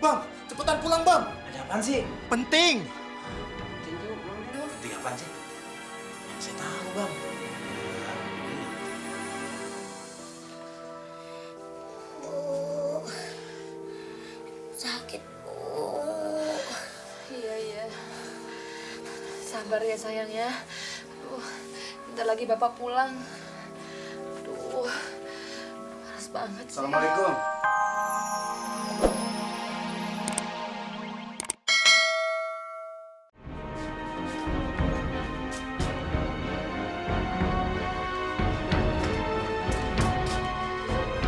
Bang, cepetan pulang, Bang. Ada apaan sih? Penting. Penting apaan sih? Saya tahu, Bang. Sakit, Bu. Iya. Sabar ya sayang ya. Bentar lagi Bapak pulang. Aduh, panas banget sih. Assalamualaikum.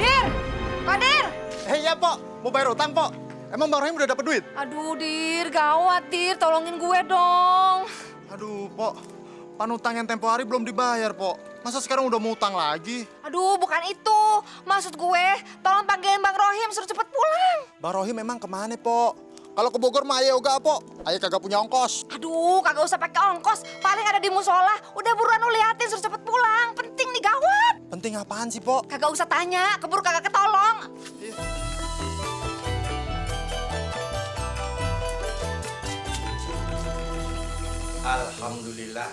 Dir! Pak Dir! Iya, Pok. Mau bayar utang, Pok. Emang Bang Rahim udah dapet duit? Aduh, Dir, gawat, Dir. Tolongin gue dong. Aduh, Pok. Panutang yang tempo hari belum dibayar, Pok. Masa sekarang udah mau utang lagi? Aduh, bukan itu. Maksud gue, tolong panggilin Bang Rohim, suruh cepet pulang. Bang Rohim memang kemana, Pok? Kalau ke Bogor mah ayo gak, Pok. Ayo kagak punya ongkos. Aduh, kagak usah pakai ongkos. Paling ada di musola. Udah buruan lu liatin, suruh cepet pulang. Penting nih, gawat. Penting apaan sih, Pok? Kagak usah tanya, keburu kagak ketolong. Alhamdulillah.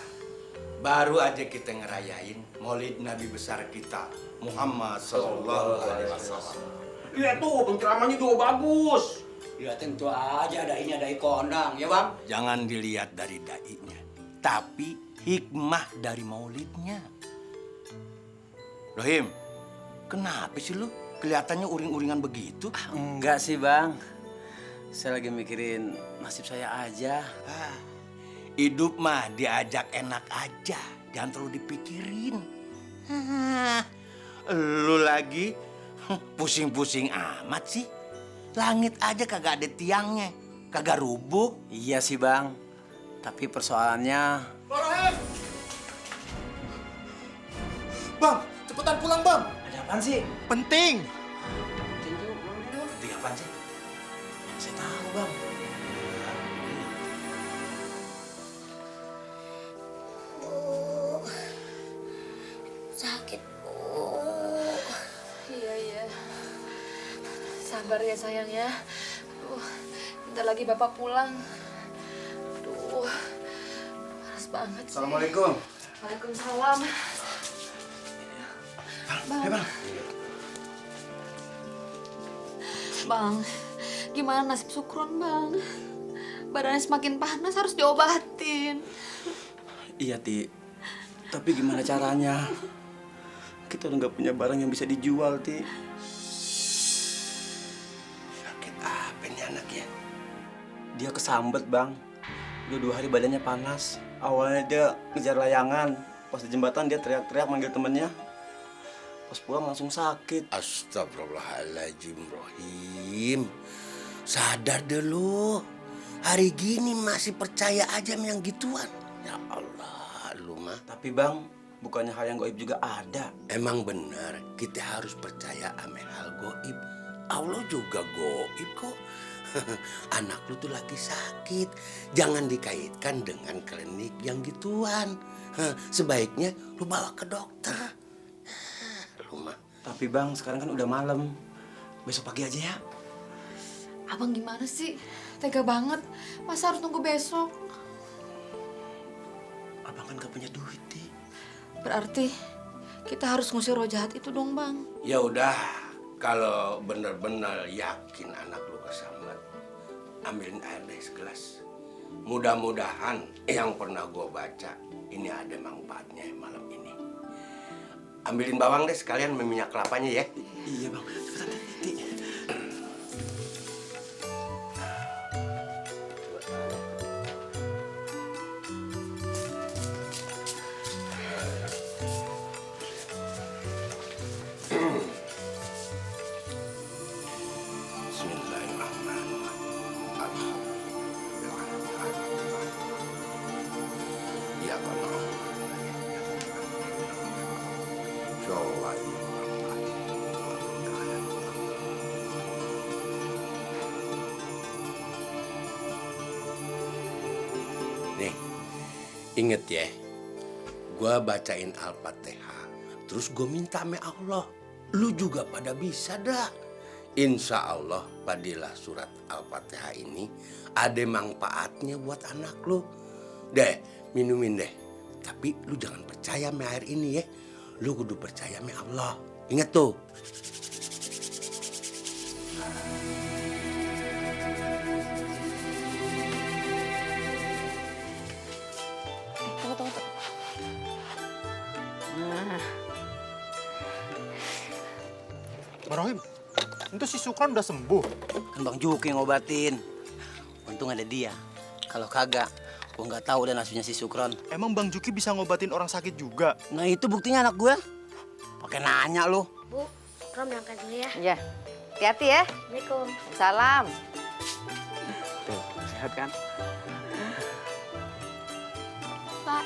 Baru aja kita ngerayain Maulid Nabi besar kita, Muhammad Sallallahu Alaihi Wasallam. Lihat tuh, penceramahnya juga bagus. Ya tentu aja ada ini ada kondang, ya Bang? Jangan dilihat dari dai-nya, tapi hikmah dari maulidnya. Rohim, kenapa sih lu kelihatannya uring-uringan begitu? Enggak sih Bang, saya lagi mikirin nasib saya aja. Hidup mah diajak enak aja, jangan terlalu dipikirin. Lu lagi pusing-pusing amat sih. Langit aja kagak ada tiangnya, kagak rubuh. Iya sih Bang, tapi persoalannya... Bang Rahim! Bang, cepetan pulang, Bang. Ada apaan sih? Penting. Penting apaan sih? Saya tahu, Bang. Sakit, Bu. Iya. Sabar ya sayang ya. Bentar lagi Bapak pulang. Aduh, panas banget sih. Assalamualaikum. Waalaikumsalam. Bang. Bang, gimana nasib Sukron, Bang? Badannya semakin panas, harus diobatin. Iya Ti, tapi gimana caranya? Kita udah nggak punya barang yang bisa dijual Ti. Sakit apa nih anak ya? Dia kesambet Bang, udah 2 hari badannya panas. Awalnya dia ngejar layangan, pas di jembatan dia teriak-teriak manggil temennya. Pas pulang langsung sakit. Astagfirullahaladzim, Rohim. Sadar deh lu. Hari gini masih percaya aja sama yang gituan. Ya Allah, lu mah. Tapi Bang, bukannya hal yang gaib juga ada. Emang benar, kita harus percaya sama hal gaib. Allah juga gaib kok. Anak lu tuh lagi sakit. Jangan dikaitkan dengan klinik yang gituan. Sebaiknya lu bawa ke dokter. Lu mah. Tapi Bang, sekarang kan udah malam. Besok pagi aja ya. Abang gimana sih? Tega banget. Masa harus nunggu besok? Abang kan gak punya duit, Ti. Berarti kita harus ngusir roh jahat itu dong, Bang. Ya udah, kalau bener-bener yakin anak lu kesambet, ambilin air deh segelas. Mudah-mudahan yang pernah gua baca, ini ada manfaatnya malam ini. Ambilin bawang deh sekalian sama minyak kelapanya ya. Iya Bang, cepetan Ti. Bismillahirrahmanirrahim. Alhamdulillah. Ya Allah. Nih, inget ya, gue bacain Al-Fatihah, terus gue minta sama Allah. Lu juga pada bisa dah. Insya Allah padilah surat Al-Fatihah ini ada manfaatnya buat anak lu. Deh, minumin deh. Tapi lu jangan percaya sama air ini ya. Lu kudu percaya sama Allah. Ingat tuh. Tunggu. Bang Rohim, itu si Sukron udah sembuh. Kan Bang Juki ngobatin. Untung ada dia. Kalau kagak, gua nggak tahu dan nasibnya si Sukron. Emang Bang Juki bisa ngobatin orang sakit juga? Nah itu buktinya anak gue. Pakai nanya lu. Bu, Rom berangkat dulu ya. Ya, hati-hati ya. Assalamualaikum. Salam. Tuh, sehat kan? Pak,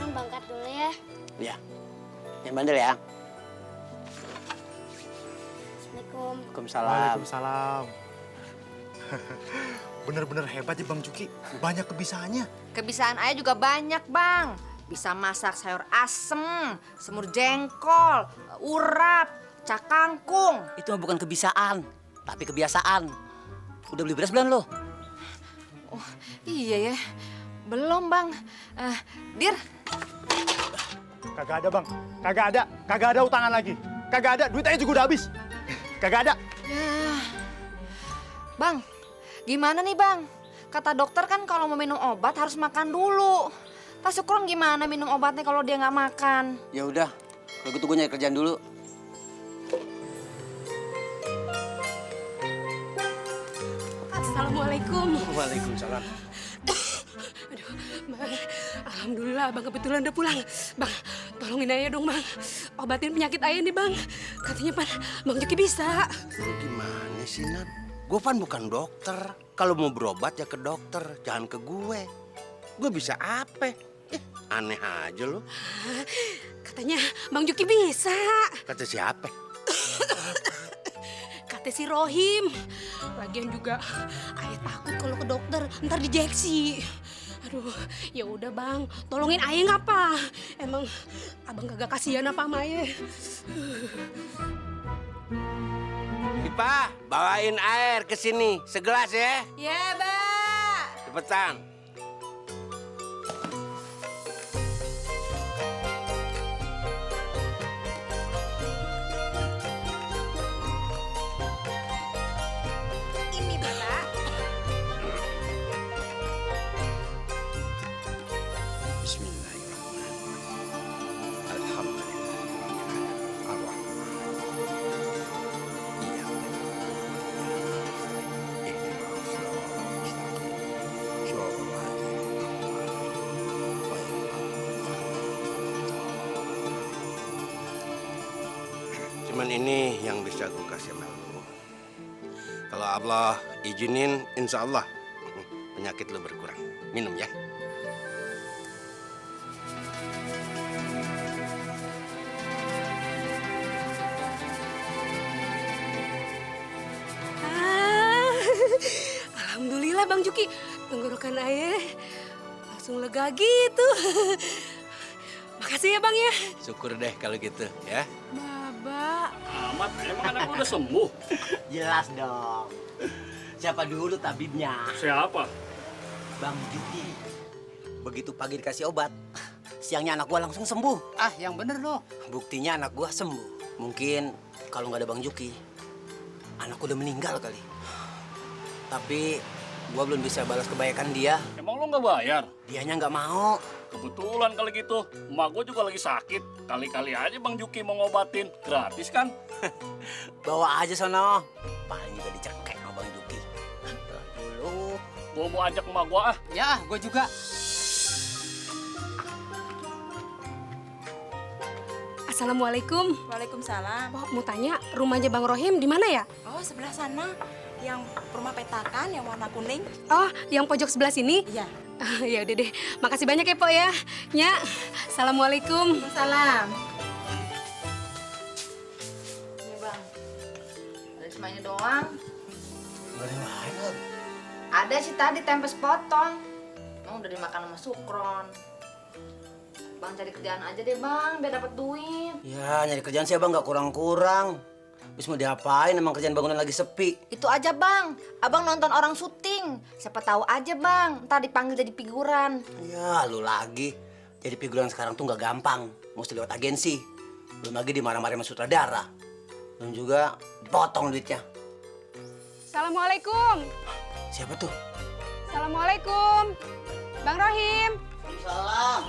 Rom berangkat dulu ya. Iya. Yang bandel ya. Assalamualaikum. Waalaikumsalam. Waalaikumsalam. Bener-bener hebat ya Bang Juki. Banyak kebisaannya. Kebisaan ayah juga banyak, Bang. Bisa masak sayur asem, semur jengkol, urap, cak kangkung. Itu mah bukan kebisaan, tapi kebiasaan. Udah beli beras belum lo? Oh, iya ya. Belum, Bang. Dir, Kagak ada Bang. Kagak ada utangan lagi. Kagak ada. Duit aja juga udah habis. Kagak ada. ya. Bang, gimana nih, Bang? Kata dokter kan kalau mau minum obat harus makan dulu. Tas Sukron gimana minum obatnya kalau dia nggak makan? Ya udah, kalau gitu gue nyari kerjaan dulu. Assalamualaikum. Waalaikumsalam. Aduh, Bang. Alhamdulillah, Bang kebetulan udah pulang. Bang, tolongin Ayah dong, Bang. Obatin penyakit Ayah nih, Bang. Katanya Pan, Bang Juki bisa. Lu gimana sih, Nan? Gue kan bukan dokter. Kalau mau berobat ya ke dokter, jangan ke gue. Gue bisa apa? Aneh aja lo. Katanya Bang Juki bisa. Kata siapa? Kata si Rohim. Lagian juga Ayah takut kalau ke dokter ntar dijeksi. Aduh, ya udah Bang, tolongin Ayah nggak apa? Emang Abang kagak kasihan apa sama Ayah? Ipa, bawain air ke sini, segelas ya. Ya, Mbak. Cepetan. Ini, Mbak. Bismillahirrahmanirrahim. Alhamdulillah. Cuman ini yang bisa gue kasih sama lu. Kalau Allah izinin, insya Allah penyakit lu berkurang. Minum ya. Ah, Alhamdulillah Bang Juki, tenggorokan Ayah langsung lega gitu. Makasih ya Bang ya. Syukur deh kalau gitu ya. Baba. Amat, emang anak lu udah sembuh? Jelas dong. Siapa dulu tabibnya? Siapa? Bang Juki. Begitu pagi dikasih obat, siangnya anak gua langsung sembuh. Ah, yang bener loh. Buktinya anak gua sembuh. Mungkin kalau nggak ada Bang Juki, anak gua udah meninggal kali. Tapi gua belum bisa balas kebaikan dia. Emang lu nggak bayar? Dianya nggak mau. Kebetulan kali gitu, emak gue juga lagi sakit. Kali-kali aja Bang Juki mau ngobatin. Gratis kan? Bawa aja sono. Paling juga dicekek sama Bang Juki. Dulu. Gue mau ajak emak gue ah. Ya, gue juga. Assalamualaikum. Waalaikumsalam. Oh, mau tanya rumahnya Bang Rohim di mana ya? Oh, sebelah sana yang rumah petakan yang warna kuning. Oh, yang pojok sebelah sini? Iya. Ya udah deh. Makasih banyak ya, Pok ya. Nya. Assalamualaikum. Salam. Ini, Bang. Ada cuma ini doang. Gak ada yang lain kan? Ada sih tadi tempe sepotong. Emang udah dimakan sama Sukron. Bang cari kerjaan aja deh, Bang, biar dapat duit. Ya, nyari kerjaan sih Bang nggak kurang-kurang. Terus mau diapain, emang kerjaan bangunan lagi sepi. Itu aja bang, abang nonton orang syuting. Siapa tahu aja bang, ntar dipanggil jadi figuran. Ya lu lagi. Jadi figuran sekarang tuh nggak gampang. Mesti lewat agensi. Belum lagi dimarah-marahin sama sutradara. Dan juga dipotong duitnya. Assalamualaikum. Siapa tuh? Assalamualaikum. Bang Rohim. Salam.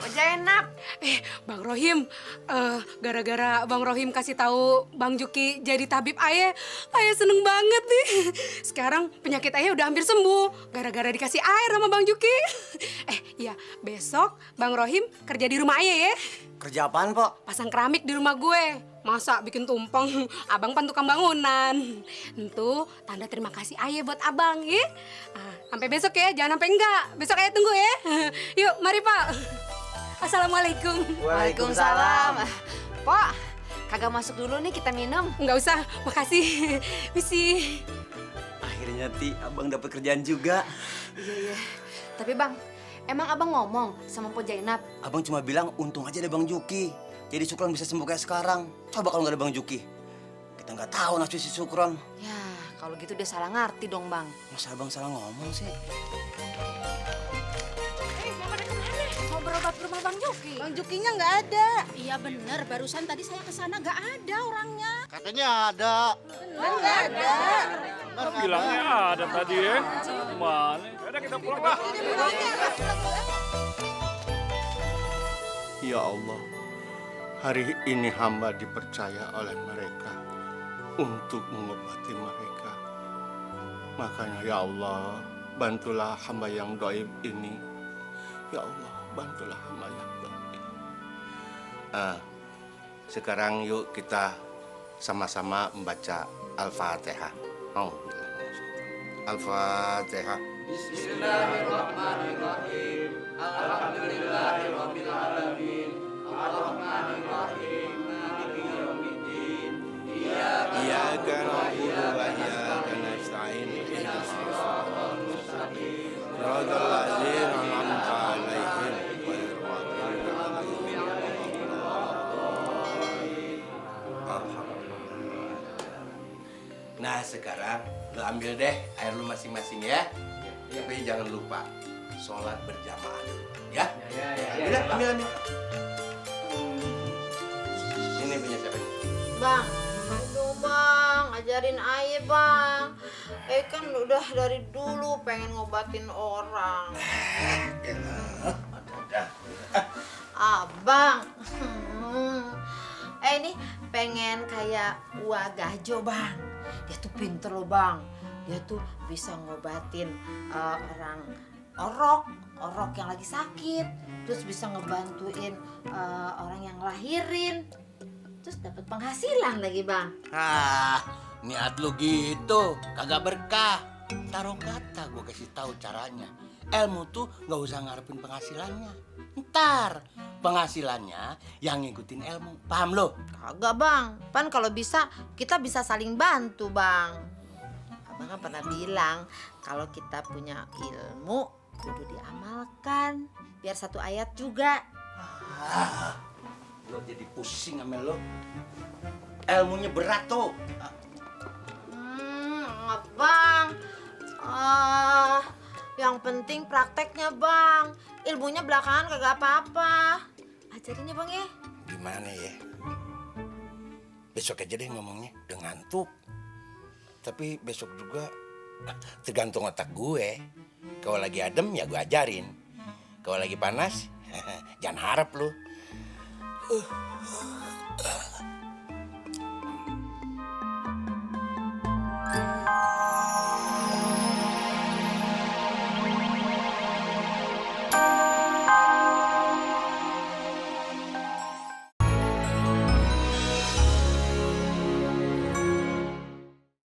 Oh Zainab. Bang Rohim, gara-gara Bang Rohim kasih tahu Bang Juki jadi tabib ayah seneng banget nih. Sekarang penyakit ayah udah hampir sembuh gara-gara dikasih air sama Bang Juki. Iya, besok Bang Rohim kerja di rumah ayah ya. Kerja apaan, Pok? Pasang keramik di rumah gue. Masa bikin tumpeng, abang pan tukang bangunan. Itu tanda terima kasih ayah buat abang ya. Sampai besok ya, jangan sampai enggak. Besok ayah tunggu ya. Yuk, mari Pak. Assalamualaikum. Waalaikumsalam. Pok, kagak masuk dulu nih kita minum. Enggak usah, makasih. Misi. Akhirnya Ti, abang dapat kerjaan juga. Iya. Tapi bang, emang abang ngomong sama Po Zainab? Abang cuma bilang untung aja ada Bang Juki. Jadi Sukron bisa sembuh kayak sekarang. Coba kalau nggak ada Bang Juki. Kita nggak tahu nasib si Sukron. Ya, kalau gitu dia salah ngerti dong bang. Masa abang salah ngomong sih? Mau berobat ke rumah Bang Juki. Bang Jukinya nggak ada. Iya bener, barusan tadi saya ke sana nggak ada orangnya. Katanya ada. Nggak ada. Bilangnya ada tadi ya. Mana? Udah kita pulang lah. Ya Allah, hari ini hamba dipercaya oleh mereka untuk mengobati mereka. Makanya ya Allah, bantulah hamba yang gaib ini. Ya Allah, bantulah hamba yang gaib. Sekarang yuk kita sama-sama membaca Al-Fatihah. Mau? Al-Fatihah. Iyyaka na'budu wa iyyaka nasta'in. Ihdinas siratal mustaqim. Shiratal ladzina an'amta 'alaihim ghairil maghdubi 'alaihim waladdallin. Nah, sekarang lu ambil deh air lu masing-masing ya. Tapi jangan lupa sholat berjamaah dulu, ya? Ya. Ambil. Ini punya siapa nih? Bang, aduh bang, ajarin ayah bang. Kan udah dari dulu pengen ngobatin orang. Abang, ini pengen kayak Wagajo bang. Dia tuh pinter loh bang. Dia tuh bisa ngobatin orang orok yang lagi sakit. Terus bisa ngebantuin orang yang ngelahirin. Terus dapat penghasilan lagi bang. Niat lu gitu, kagak berkah. Taruh kata gue kasih tahu caranya. Ilmu tuh nggak usah ngarepin penghasilannya. Ntar penghasilannya yang ngikutin ilmu. Paham lo? Kagak bang. Pan kalau bisa kita bisa saling bantu bang. Abang kan pernah bilang kalau kita punya ilmu kudu diamalkan. Biar satu ayat juga. Lo jadi pusing sama lo. Ilmunya berat tuh. Bang. Yang penting prakteknya bang. Ilmunya belakangan kagak apa-apa. Ajarin ya bang ya. Gimana ya? Besok aja deh ngomongnya. Udah ngantuk. Tapi besok juga tergantung otak gue. Kalau lagi adem ya gue ajarin. Kalau lagi panas jangan harap lo.